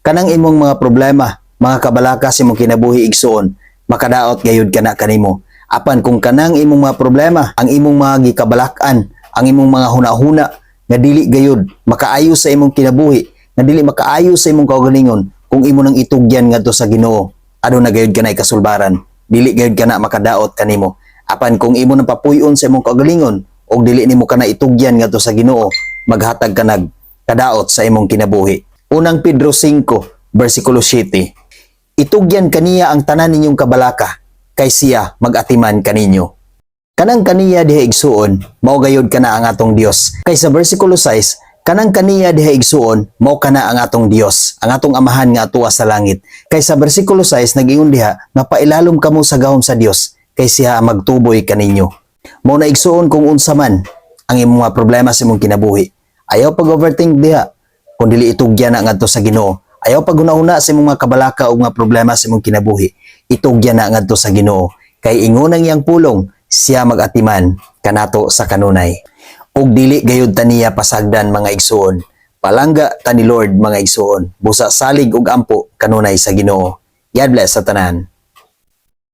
Kanang imong mga problema, mga kabalaka sa imong kinabuhi, igsuon, makadaot gayud kana kanimo. Apan kung kanang imong mga problema, ang imong mga gikabalakan, ang imong mga hunahuna nga dili gayud makaayo sa imong kinabuhi, nga dili makaayo sa imong kaugalingon, kung imo nang itugyan ngadto sa Ginoo, aduna gayud kana kasulbaran. Dili gayud kana makadaot kanimo. Apan kung imo nang papuy-on sa imong kaugalingon og dili nimo kana itugyan ngadto sa Ginoo, maghatag ka nag kadaot sa imong kinabuhi. Unang Pedro 5 versikulo 7. Itugyan kaniya ang tanan ninyong kabalaka, kay siya magatiman kaninyo. Kanang kaniya diha, igsuon, mao gayud kana ang atong Dios. Kay sa versikulo 6, kanang kaniya diha, igsuon, mao kana ang atong Dios, ang atong Amahan nga atuwa sa langit. Kay sa versikulo 6 nag-ingon diha nga pailalom kamo sa gahom sa Dios, kay siya ang magtuboy kaninyo. Mao na, igsuon, kung unsa man ang imong mga problema sa imong kinabuhi, ayaw pag overthink diha, kung dili itugyan na ngadto sa Ginoo. Ayaw pag huna sa imong mga kabalaka o mga problema sa imong kinabuhi. Itugyan na ngadto sa Ginoo. Kay ingon ang iyang pulong, siya magatiman kanato sa kanunay. Ug dili gayud ta niya pasagdan, mga igsuon. Palangga ta ni Lord, mga igsuon. Busa salig ug ampo kanunay sa Ginoo. God bless sa tanan.